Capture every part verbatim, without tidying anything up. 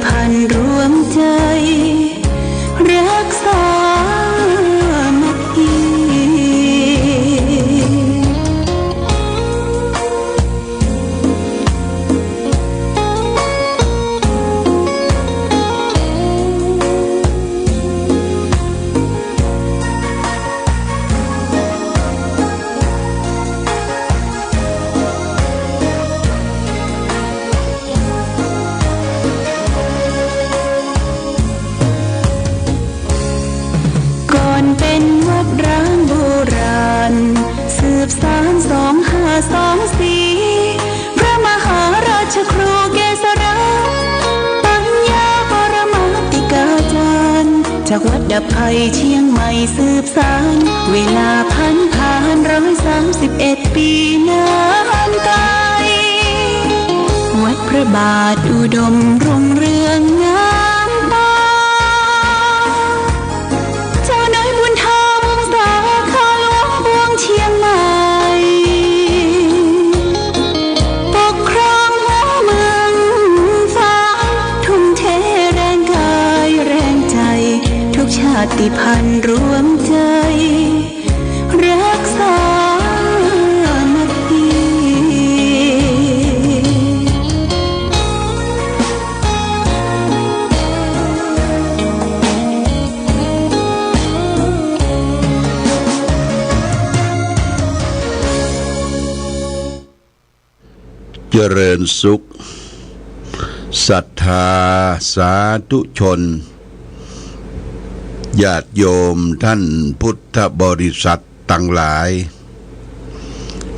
พันรวมใจ๋ รักสามัคคี ก่อนเป๋นวัดร้างโบราณ สืบสานสองห้าสองสี่ พระมหาราชครูเกษรา ปัญญาปรมาติกาจารย์ จากวัดดับภัยเชียงใหม่สืบสาน เวลาผันผานร้อยสามสิบเอ็ดปี๋นานไก๋ วัดพระบาทอุดมรุ่งเรืองงามต๋า เจ้าน้อยบุญธรรมสาขาหลวงปวงเชียงใหม่ ปกครองหัวเมืองฟ้า ทุ่มเทแรงกายแรงใจ๋ ทุกชาติพันธุ์รวมใจ๋ รักสามัคคี เจริญสุข ศรัทธาสาธุชน ญาติโยมท่านพุทธบริษัทตังหลาย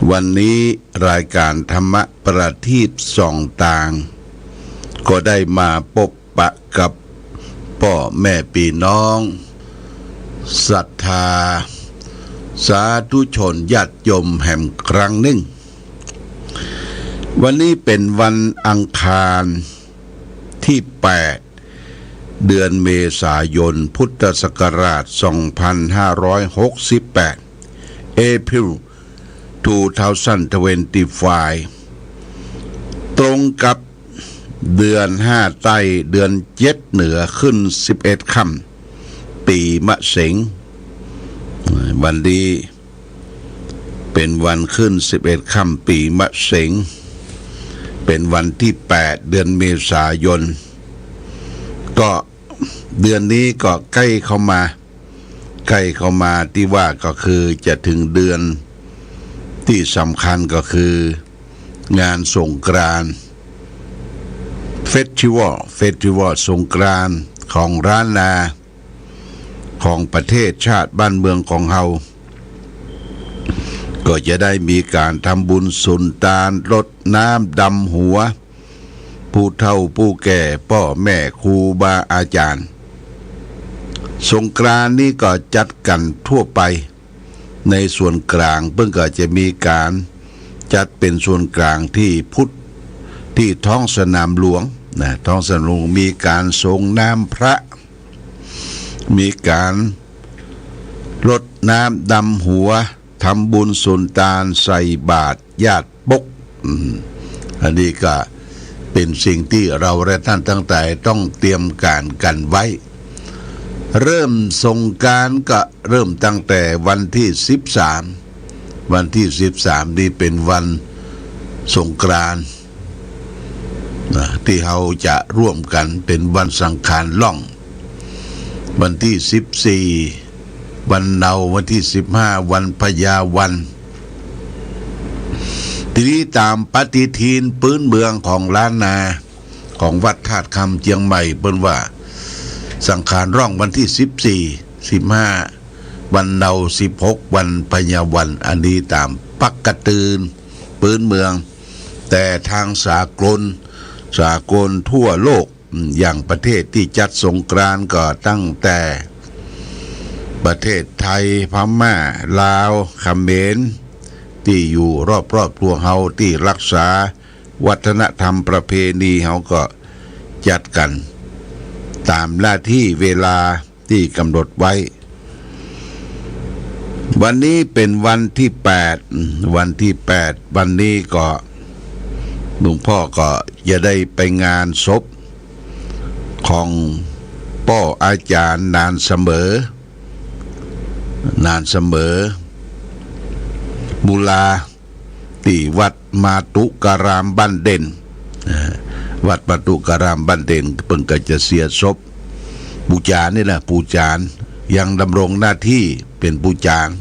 วันนี้รายก๋านธรรมะประทีปส่องตาง ก็ได้มาปบปะกับป้อแม่ปี้น้อง ศรัทธาสาธุชนญาติโยมแหมครั้งนึ่ง วันนี้เป๋นวันอังคารตี้แปด เดือนเมษายน พุทธศักราชสองพันห้าร้อยหกสิบแปด April two thousand twenty-five ตรงกับเดือนห้าใต้ เดือนเจ็ดเหนือ ขึ้นสิบเอ็ดค่ำ ปี๋มะเสง วันนี้เป๋นวันขึ้นสิบเอ็ดค่ำ ปี๋มะเสง เป๋นวันตี้แปด เดือนเมษายน ก็เดือนนี้ก็ใก้เข้ามา ใก้เข้ามาตี้ว่าก็คือจะเถิงเดือนตี้สำคัญก็คืองานสงกรานต์ Festival Festival สงกรานต์ของล้านนา ของประเทศชาติบ้านเมืองของเฮา ก็จะได้มีก๋านทำบุญสุนตาน รดน้ำดำหัว ผู้เฒ่าผู้แก่ ป้อแม่ครูบาอาจ๋ารย์ สงกรานต์นี้ก็จัดกั๋นทั่วไป ในส่วนก๋างเปิ้นก็จะมีก๋านจัดเป๋นส่วนก๋างตี้พุทธ ตี้ท้องสนามหลวงนะ ท้องสนามหลวงมีก๋านสรงน้ำพระ มีก๋านรดน้ำดำหัว ทำบุญสุนตาน ใส่บาตรญาติปก อืม อันนี้ก็เป๋นสิ่งตี้เฮาและต้านตังหลายต้องเตรียมก๋านกั๋นไว้ เริ่มสงกรานต์ก็เริ่มตั้งแต่วันตี้สิบสาม วันตี้สิบสามนี้เป๋นวันสงกรานต์นะ ตี้เฮาจะร่วมกั๋น เป๋นวันสังขารล่อง วันตี้สิบสี่ วันเนา วันตี้สิบห้า วันพญาวัน ตี้นี้ต๋ามปฏิทินปื๊นเมืองของล้านนา ของวัดธาตุคำเจียงใหม่ เปิ้นว่าสังขารล่องวันตี้สิบสี่ สิบห้า วันเนา สิบหก วันพญาวัน อันนี้ต๋ามปกติปื๊นเมือง แต่ตางสากล สากลทั่วโลก อย่างประเทศตี้จัดสงกรานต์ก็ตั้งแต่ประเทศไทย พม่า ลาว เขมร ตี้อยู่รอบๆ ตัวเฮา ตี้ฮักษาวัฒนธรรมประเพณีเฮาก็จัดกั๋นต๋ามหน้าตี้เวลาตี้ก๋ำหนดไว้ วันนี้เป๋นวันตี้แปด วันตี้แปด วันนี้ก็หลวงพ่อก็จะได้ไปงานศพ ของป้ออาจ๋ารย์นานเสมอ นานเสมอ มุลา ตี้วัดมาตุการามบ้านเด่น อ่า วัดมาตุการามบ้านเด่น เปิ้นก็จะเสียศพ ปู่จ๋ารย์นี่แหละ ปู่จ๋ารย์ยังดำรงหน้าที่เป๋นปู่จ๋ารย์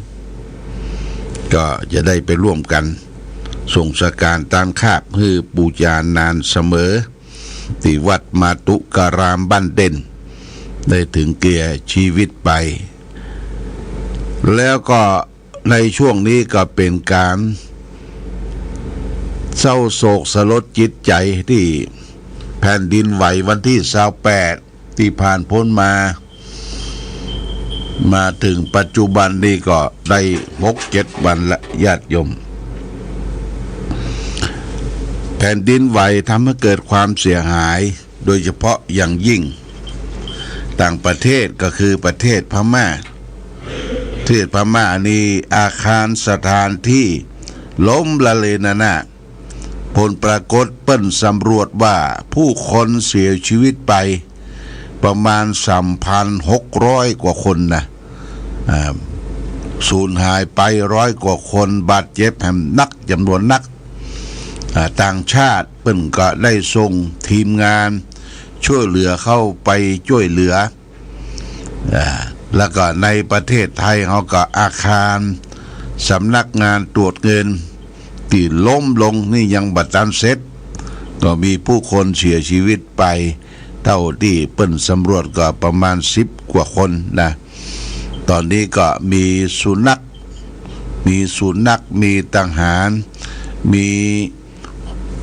ก็จะได้ไปร่วมกั๋นส่งสังฆทานตานคาบหื้อปู่จ๋ารย์นานเสมอ ตี้วัดมาตุการามบ้านเด่น ได้ถึงแก่ชีวิตไป แล้วก็ในช่วงนี้ก็เป๋นก๋านเศร้าโศกสลดจิตใจ๋ตี้แผ่นดินไหววันตี้ซาวแปดตี้ผ่านป๊นมา มาเถิงปัจจุบันนี้ก็ได้หกเจ็ดวันละ ญาติโยม แผ่นดินไหวทำหื้อเกิดความเสียหาย โดยเฉพาะอย่างยิ่งต่างประเทศก็คือประเทศพม่า ประเทศพม่านี่อาคารสถานตี้ล้มละเลระนา ผลปรากฏเปิ้นสำรวจว่าผู้คนเสียชีวิตไปประมาณสามพันหกร้อยกว่าคนนะ อ่า สูญหายไปร้อยกว่าคน บาดเจ็บแหมนักจ๋ำนวนนัก อ่า ต่างชาติเปิ้นก็ได้ส่งทีมงานช่วยเหลือเข้าไปช่วยเหลือ อ่า แล้วก็ในประเทศไทยเฮาก็อาคารสำนักงานตรวจเงินตี้ล้มลงนี่ยังบ่ตันเสร็จ ก็มีผู้คนเสียชีวิตไป เต้าตี้เปิ้นสำรวจก็ประมาณสิบกว่าคนนะ ต๋อนนี้ก็มีสุนัข มีสุนัข มีทหาร มี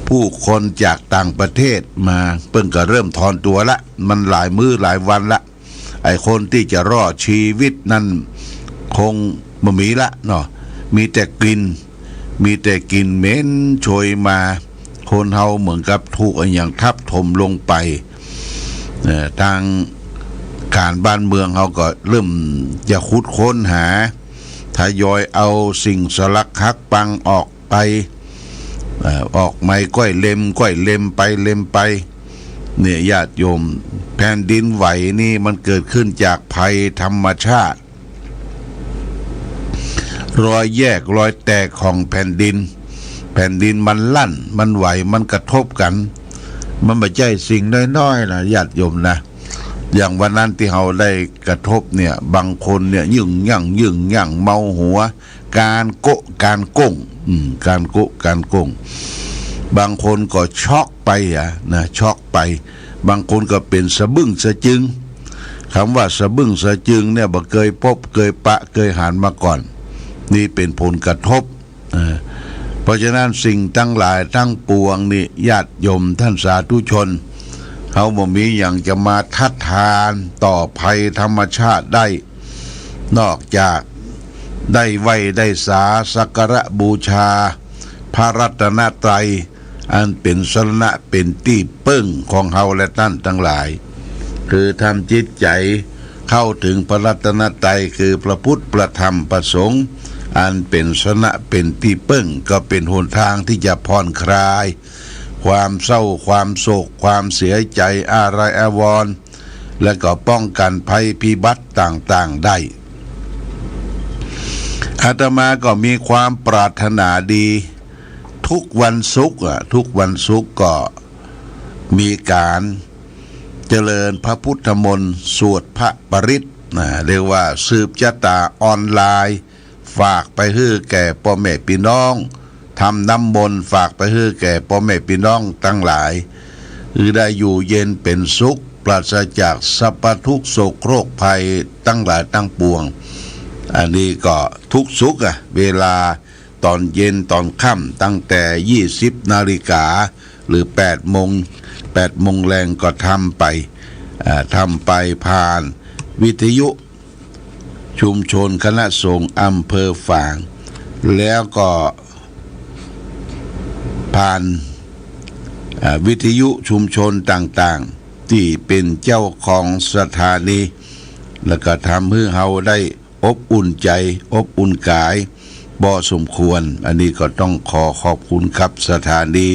ผู้คนจากต่างประเทศมา เปิ้นก็เริ่มถอนตั๋วละ มันหลายมื้อหลายวันละ ไอ้คนตี้จะรอดชีวิตนั้นคงบ่มีละเนาะ มีแต่กลิ่น มีแต่กลิ่นเหม็นโชยมา คนเฮาเหมือนกับถูกอะหยังทับถมลงไป เอ่อ ตางก๋านบ้านเมืองเฮาก็เริ่มจะขุดค้นหา ทยอยเอาสิ่งสลักหักปังออกไป เอ่อ ออกไม้ก้อยเล็ม ก้อยเล็มไป เล็มไป เนี่ย ญาติโยม แผ่นดินไหวนี่มันเกิดขึ้นจากภัยธรรมชาติ รอยแยกรอยแตกของแผ่นดิน แผ่นดินมันลั่น มันไหว มันกระทบกั๋น มันบ่ใจ้สิ่งน้อยๆ นะ ญาติโยมนะ อย่างวันนั้นตี้เฮาได้กระทบเนี่ย บางคนเนี่ยยึ่งยั่งยึ่งยั่ง เมาหัว ก๋านโก๊ะก๋านโก้ง อืม ก๋านโก๊ะก๋านโก้ง บางคนก็ช็อกไปอะนะ ช็อกไป บางคนก็เป๋นสะบึ้งสะจึง กำว่าสะบึ้งสะจึงเนี่ย บ่เกยปบเกยปะเกยหันมาก่อน นี่เป๋นผลกระทบ เออ เพราะฉะนั้นสิ่งตังหลายตังปวงนี่ ญาติโยมต้านสาธุชน เฮาบ่มีหยังจะมาทัดทานต่อภัยธรรมชาติได้ นอกจากได้ไหว้ได้สาสักการะบูชาพระรัตนตรัย อันเป๋นสรณะเป๋นตี้เปิ้งของเฮาและต้านตังหลาย คือทำจิตใจ๋เข้าเถิงพระรัตนตรัย คือพระพุทธ พระธรรม พระสงฆ์ อันเป๋นสรณะเป๋นตี้เปิ้ง ก็เป๋นหนตางตี้จะผ่อนคลายความเศร้า ความโศก ความเสียใจ๋ อาลัยอาวรณ์ และก็ป้องกั๋นภัยพิบัติต่างๆ ได้ อาตมาก็มีความปรารถนาดี ทุกวันศุกร์อะ ทุกวันศุกร์ก็มีก๋านเจริญพระพุทธมนต์ สวดพระปริตรนะ เรียกว่าสืบชะตาออนไลน์ ฝากไปหื้อแก่ป้อแม่ปี้น้อง ทำน้ำมนต์ฝากไปหื้อแก่ป้อแม่ปี้น้องตังหลาย หื้อได้อยู่เย็นเป๋นสุข ปราศจากสัพพะทุกข์โศกโรคภัยตังหลายตังปวง อันนี้ก็ทุกศุกร์อะ เวลาต๋อนเย็นต๋อนค่ำ ตั้งแต่ยี่สิบนาฬิกา หรือแปดโมง แปดโมงแลงก็ทำไป อ่า ทำไปผ่านวิทยุ ชุมชนคณะสงฆ์อำเภอฝาง แล้วก็ผ่าน อ่า วิทยุชุมชนต่างๆ ตี้เป๋นเจ้าของสถานี แล้วก็ทำหื้อเฮาได้อบอุ่นใจ๋ อบอุ่นก๋าย บ่สมควร อันนี้ก็ต้องขอขอบคุณกับสถานี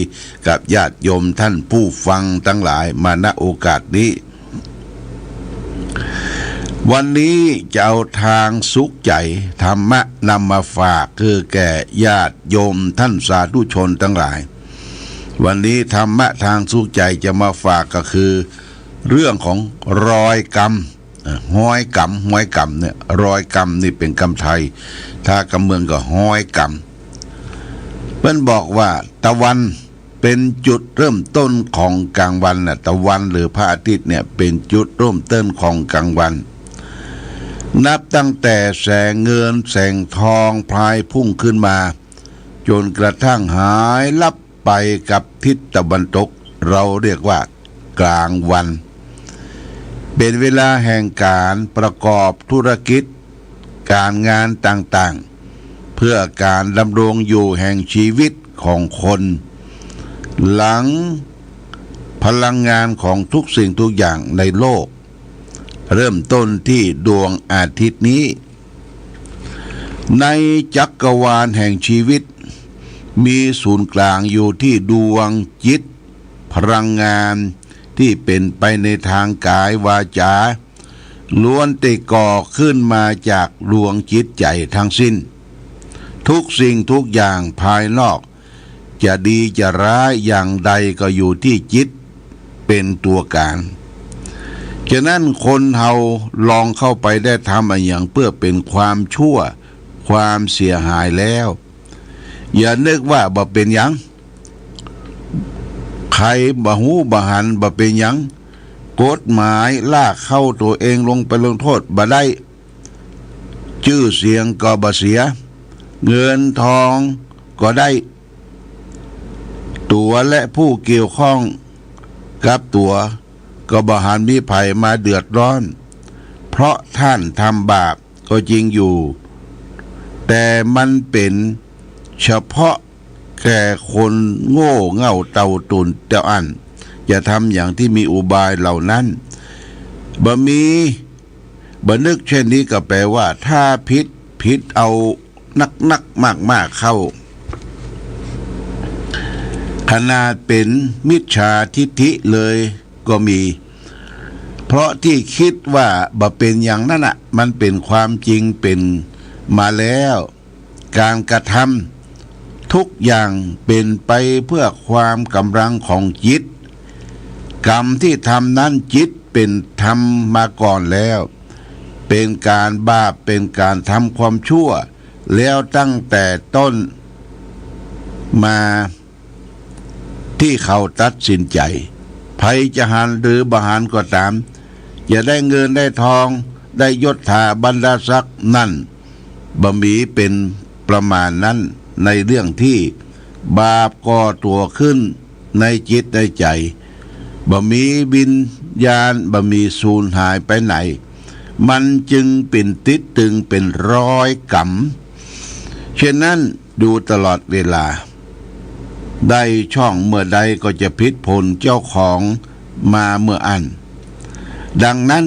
กับญาติโยมต้านผู้ฟังตังหลายมา ณ โอกาสนี้ วันนี้จะเอาตางสุขใจ๋ ธรรมะนำมาฝากคือแก่ญาติโยมต้านสาธุชนตังหลาย วันนี้ธรรมะตางสุขใจ๋จะมาฝากก็คือ เรื่องของฮอยกำ เอ่อ ฮอยกำ ฮอยกำเนี่ย ฮอยกำนี่เป๋นกำไทย ถ้ากำเมืองก็ฮอยกำ เปิ้นบอกว่าตะวันเป๋นจุดเริ่มต้นของกลางวันน่ะ ตะวันหรือพระอาทิตย์เนี่ยเป๋นจุดเริ่มต้นของกลางวัน นับตั้งแต่แสงเงินแสงทองพลายพุ่งขึ้นมา จ๋นกระทั่งหายลับไปกับทิศตะวันตก เราเรียกว่ากลางวัน เป๋นเวลาแห่งก๋านประกอบธุรกิจ ก๋านงานต่างๆ เพื่อก๋านดำรงอยู่แห่งชีวิตของคน หลังพลังงานของทุกสิ่งทุกอย่างในโลก เริ่มต้นที่ดวงอาทิตย์นี้ ในจักรวาลแห่งชีวิต มีศูนย์กลางอยู่ที่ดวงจิต พลังงานที่เป๋นไปในตางก๋ายวาจ๋า ล้วนแต่ก่อขึ้นมาจากดวงจิตใจ๋ทั้งสิ้น ทุกสิ่งทุกอย่างภายนอก จะดีจะร้ายอย่างใดก็อยู่ที่จิตเป๋นตั๋วก๋าน ฉะนั้นคนเฮาลองเข้าไปได้ทำอะหยังเปื้อเป๋นความชั่ว ความเสียหายแล้ว อย่านึกว่าบ่เป๋นหยัง ใผบ่ฮู้บ่หันบ่เป๋นหยัง กฎหมายลากเข้าตั๋วเองลงไปลงโต้ษบ่ได้ จื้อเสียงก็บ่เสีย เงินทองก็ได้ ตั๋วและผู้เกี่ยวข้องกับตั๋วก็บ่หันมีใผมาเดือดร้อน เพราะต้านทำบาปก็จริงอยู่ แต่มันเป๋นเฉพาะแก่คนโง่เง่าเต้าตุ่นเต้าอั้น จะทำอย่างที่มีอุบายเหล่านั้น บ่มี บ่นึกเช่นนี้ก็แป๋ว่าถ้าผิด ผิดเอานักๆ มากๆ เข้า ขนาดเป๋นมิจฉาทิฏฐิเลยก็มี เพราะตี้กึ๊ดว่าบ่เป๋นอย่างนั้นน่ะ มันเป๋นความจริงเป๋นมาแล้ว ก๋านกระทำทุกอย่างเป๋นไปเปื้อความกำลังของจิต กรรมตี้ทำนั้นจิตเป๋นทำมาก่อนแล้ว เป๋นก๋านบาป เป๋นก๋านทำความชั่ว แล้วตั้งแต่ต้นมา ตี้เขาตัดสินใจ๋ ใผจะหันหรือบ่หันก็ต๋าม จะได้เงินได้ทอง ได้ยศถาบรรดาศักดิ์นั้น บ่มีเป๋นประมาณนั้น ในเรื่องตี้บาปก่อตั๋วขึ้นในจิตในใจ๋ บ่มีวิญญาณ บ่มีสูญหายไปไหน มันจึงเป๋นติดตึงเป๋นฮอยกำ เช่นนั้นอยู่ตลอดเวลา ได้ช่องเมื่อใดก็จะผิดผลเจ้าของมาเมื่ออั้น ดังนั้น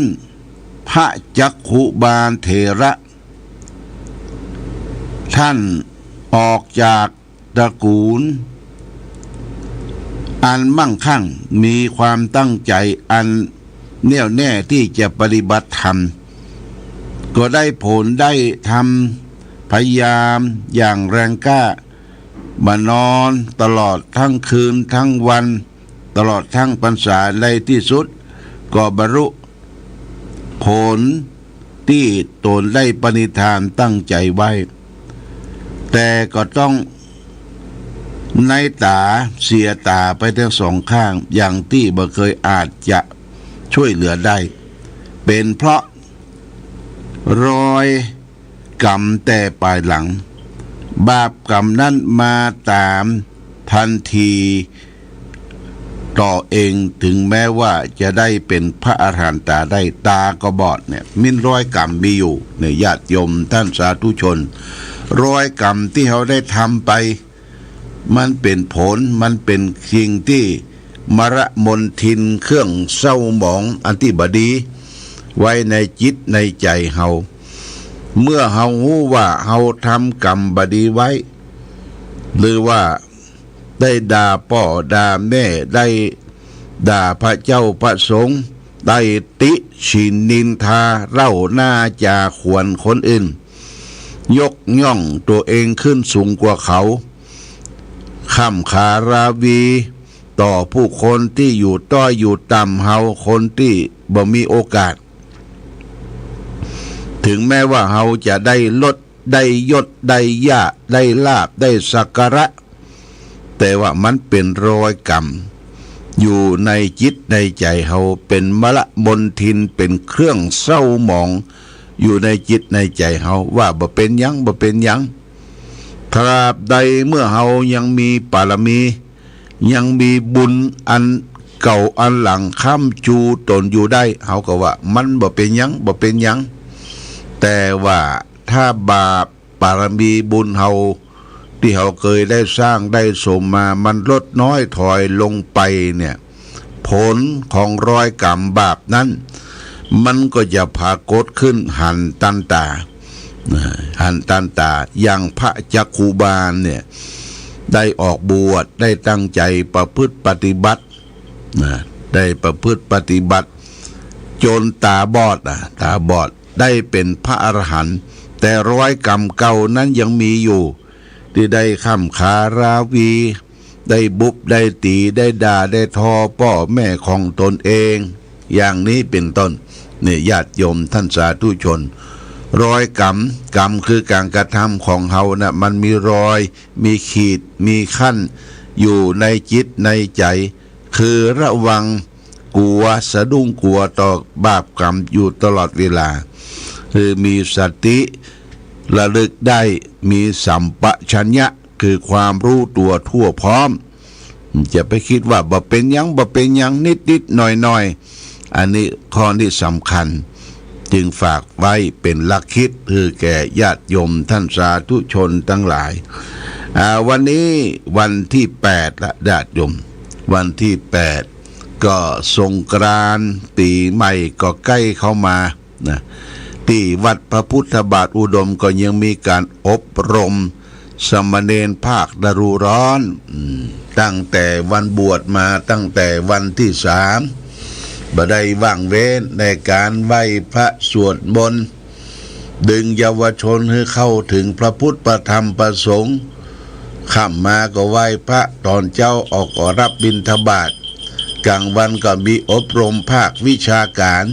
พระจักขุบาลเถระ ต้านออกจากตระกูลอันมั่งคั่ง มีความตั้งใจ๋อันแน่วแน่ตี้จะปฏิบัติธรรม ก็ได้ผล ได้ทำพยายามอย่างแรงกล้า บ่นอนตลอดตึงคืนตึงวัน ตลอดตึงพรรษา ในตี้สุดก็บรรลุผลตี้ต๋นได้ปณิธานตั้งใจ๋ไว้ แต่ก็ต้องไน้ต๋าเสียต๋าไปตึงสองข้าง อย่างตี้บ่เกยอาจจะจ้วยเหลือได้ เป๋นเพราะฮอยกำแต่ปายหลัง บาปกำนั้นมาต๋ามตันทีต่อเอง เถิงแม้ว่าจะได้เป๋นพระอรหันต๋าได้ ต๋าก็บอดเนี่ย มินฮอยกำมีอยู่เนี่ย ญาติโยมต้านสาธุชน ฮอยกำตี้เฮาได้ทำไป มันเป๋นผล มันเป๋นสิ่งตี้มลมลทิน เครื่องเศร้าหมองอันตี้บ่ดี ไว้ในจิตในใจ๋เฮา เมื่อเฮาฮู้ว่าเฮาทำกำบ่ดีไว้ หรือว่าได้ด่าป้อด่าแม่ ได้ด่าพระเจ้าพระสงฆ์ ได้ติฉินนินทาเล่าหน้าจาขวัญคนอื่น ยกย่องตั๋วเองขึ้นสูงกว่าเขา คว่ำขาราวีต่อผู้คนตี้อยู่ต้อยอยู่ต่ำเฮา คนตี้บ่มีโอกาส ถึงแม้ว่าเฮาจะได้ลด ได้ยศ ได้หญ้า ได้ลาภ ได้สักการะ แต่ว่ามันเป๋นรอยกรรมอยู่ในจิตในใจ๋เฮา เป๋นมลมลทิน เป๋นเครื่องเศร้าหมองอยู่ในจิตในใจ๋เฮา ว่าบ่เป๋นหยัง บ่เป๋นหยัง ตราบใดเมื่อเฮายังมีปารมี ยังมีบุญอันเก่าอันหลังค้ำจูตนอยู่ได้ เฮาก็ว่ามันบ่เป๋นหยัง บ่เป๋นหยัง แต่ว่าถ้าบาปปารมีบุญเฮาตี้เฮาเกยได้สร้างได้สมมา มันลดน้อยถอยลงไปเนี่ย ผลของรอยกรรมบาปนั้น มันก็จะผากฏขึ้นหันตันต๋า นะ หันตันต๋า อย่างพระจักขุบาลเนี่ย ได้ออกบวช ได้ตั้งใจ๋ประพฤติปฏิบัติ นะ ได้ประพฤติปฏิบัติ จ๋นต๋าบอด อ่ะ ต๋าบอด ได้เป๋นพระอรหันต์ แต่รอยกรรมเก่านั้นยังมีอยู่ ตี้ได้คว่ำขาราวี ได้บุบ ได้ตี๋ ได้ด่า ได้ทอป้อแม่ของตนเอง อย่างนี้เป๋นต้น เนี่ย ญาติโยมท่านสาธุชน รอยกรรม กรรมคือก๋านกระทำของเฮานะ มันมีรอย มีขีด มีขั้น อยู่ในจิตในใจ๋ คือระวังกั๋ว สะดุ้งกั๋วต่อบาปกรรมอยู่ตลอดเวลา คือมีสติระลึกได้ มีสัมปชัญญะ คือความรู้ตั๋วทั่วพร้อม จะไปกึ๊ดว่าบ่เป๋นหยัง บ่เป๋นหยัง นิดๆ หน่อยๆ อันนี้ข้อนี้สำคัญ จึงฝากไว้เป๋นหลักกึ๊ด หื้อแก่ญาติโยมท่านสาธุชนตังหลาย อ่า วันนี้วันตี้แปดละญาติโยม วันตี้แปด ก็สงกรานต์ปี๋ใหม่ก็ใก้เข้ามา นะ ตี้วัดพระพุทธบาทอุดมก็ยังมีก๋านอบรมสามเณรภาคฤดูร้อน อืม ตั้งแต่วันบวชมา ตั้งแต่วันตี้สาม บ่ได้ว่างเว้นในก๋านไหว้พระสวดมนต์ ดึงเยาวชนหื้อเข้าเถิงพระพุทธพระธรรมพระสงฆ์ ค่ำมาก็ไหว้พระ ต๋อนเจ๊าออกก็รับบิณฑบาต ก๋างวันก็มีอบรมภาควิชาก๋าน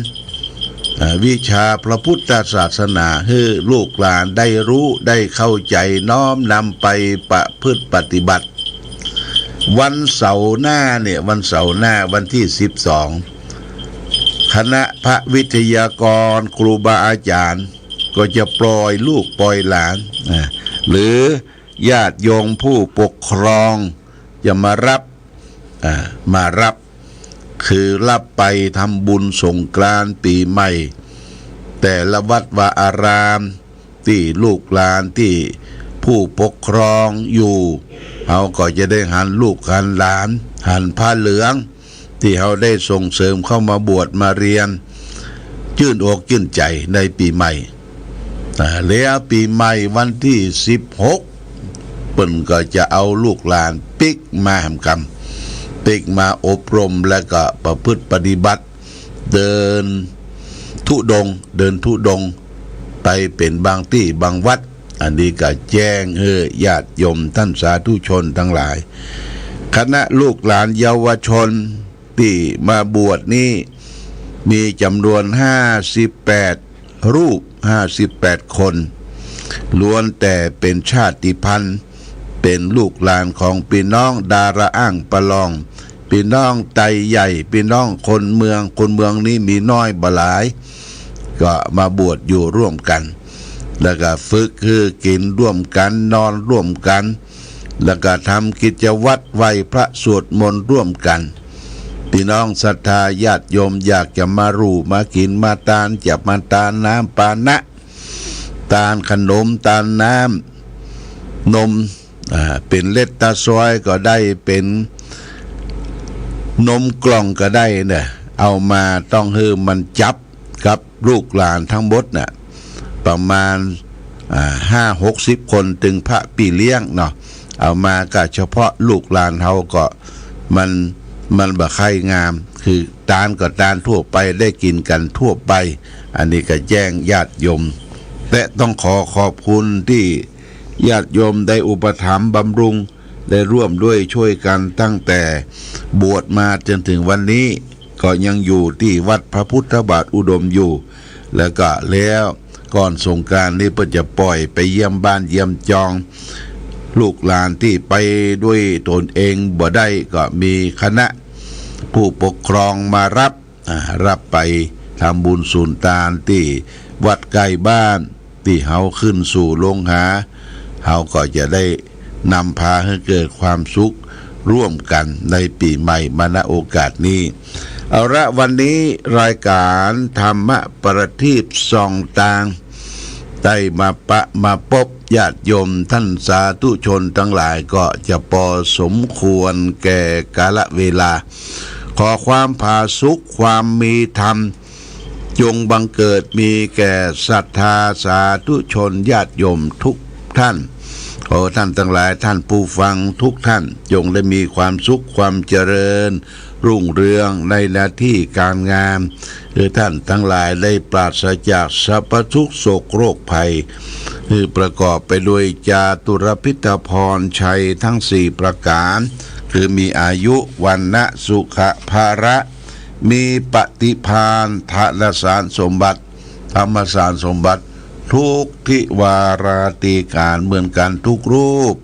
อ่า วิชาพระพุทธศาสนา หื้อลูกหลานได้ฮู้ได้เข้าใจ๋ น้อมนำไปประพฤติปฏิบัติ วันเสาร์หน้าเนี่ย วันเสาร์หน้าวันตี้สิบสอง คณะพระวิทยากร ครูบาอาจ๋ารย์ ก็จะปล่อยลูกปล่อยหลาน อ่า หรือญาติโยมผู้ปกครองจะมารับ อ่า มารับ คือรับไปทำบุญสงกรานต์ปี๋ใหม่ แต่ละวัดวาอาราม ตี้ลูกหลาน ตี้ผู้ปกครองอยู่ เฮาก็จะได้หันลูกหันหลาน หันผ้าเหลือง ตี้เฮาได้ส่งเสริมเข้ามาบวชมาเฮียน จื้นอกจื้นใจ๋ในปี๋ใหม่ อ่า แล้วปี๋ใหม่วันตี้สิบหก เปิ้นก็จะเอาลูกหลานปิ๊กมาแหมกำ ปิ๊กมาอบรม แล้วก็ประพฤติปฏิบัติ เดินธุดงค์ เดินธุดงค์ไปเป๋นบางตี้บางวัด อันนี้ก็แจ้งหื้อญาติโยมท่านสาธุชนตังหลาย คณะลูกหลานเยาวชนตี้มาบวชนี้ มีจ๋ำนวนห้าสิบแปดรูป ห้าสิบแปดคน ล้วนแต่เป๋นชาติพันธุ์ เป๋นลูกหลานของปี้น้องดาราอ้างปะลอง ปี้น้องไตใหญ่ ปี้น้องคนเมือง คนเมืองนี้มีน้อยบ่หลาย ก็มาบวชอยู่ร่วมกั๋น แล้วก็ฝึกหื้อกิ๋นร่วมกั๋น นอนร่วมกั๋น แล้วก็ทำกิจวัตรไหว้พระสวดมนต์ร่วมกั๋น ปี้น้องศรัทธาญาติโยมอยากจะมารู้มากิ๋นมาตาน จะมาตานน้ำปานะ ตานขนม ตานน้ำนม อ่า เป๋นเล็ดตาซอยก็ได้ เป๋นนมกล่องก็ได้เนี่ย เอามาต้องหื้อมันจับกับลูกหลานตังหมดน่ะ ประมาณ อ่า ห้าหกสิบคน ตึงพระปี้เลี้ยงเนาะ เอามาก็เฉพาะลูกหลานเฮาก็มัน มันบ่ใค่งาม คือตานก็ตานทั่วไป ได้กิ๋นกั๋นทั่วไป อันนี้ก็แจ้งญาติโยม และต้องขอขอบคุณตี้ญาติโยมได้อุปถัมภ์บำรุง ได้ร่วมด้วยช่วยกั๋นตั้งแต่บวชมาจ๋นเถิงวันนี้ ก็ยังอยู่ตี้วัดพระพุทธบาทอุดมอยู่ แล้วก็แล้วก่อนสงกรานต์นี้เปิ้นจะป่อยไปเยี่ยมบ้านเยี่ยมจอง ลูกหลานตี้ไปด้วยตนเองบ่ได้ ก็มีคณะผู้ปกครองมารับ อ่า รับไปทำบุญสุนตานตี้วัดใก้บ้าน ตี้เฮาขึ้นสู่โลงหา เฮาก็จะได้นำพาหื้อเกิดความสุขร่วมกั๋นในปี๋ใหม่มา ณ โอกาสนี้ เอาละ วันนี้รายก๋านธรรมะประทีปส่องตาง ได้มาปะมาปบญาติโยมต้านสาธุชนตังหลายก็จะปอสมควรแก่กาลเวลา ขอความผาสุกความมีธรรม จงบังเกิดมีแก่ศรัทธาสาธุชนญาติโยมทุกท่าน ขอท่านตังหลาย ท่านผู้ฟังทุกท่าน จงได้มีความสุขความเจริญรุ่งเรืองในหน้าตี้ก๋านงาน หื้อท่านตังหลายได้ปราศจากสรรพทุกข์โศกโรคภัย หื้อประกอบไปด้วยจาตุรพิธพรชัยทั้งสี่ประก๋าน คือมีอายุ วรรณะ สุขะ พละ มีปฏิภาณ ธนสารสมบัติ ธรรมสารสมบัติ ทุกทิวาราตรีก๋านเหมือนกั๋นทุกรูป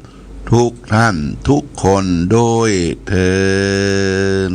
ทุกท่าน ทุกคนด้วยเทอญ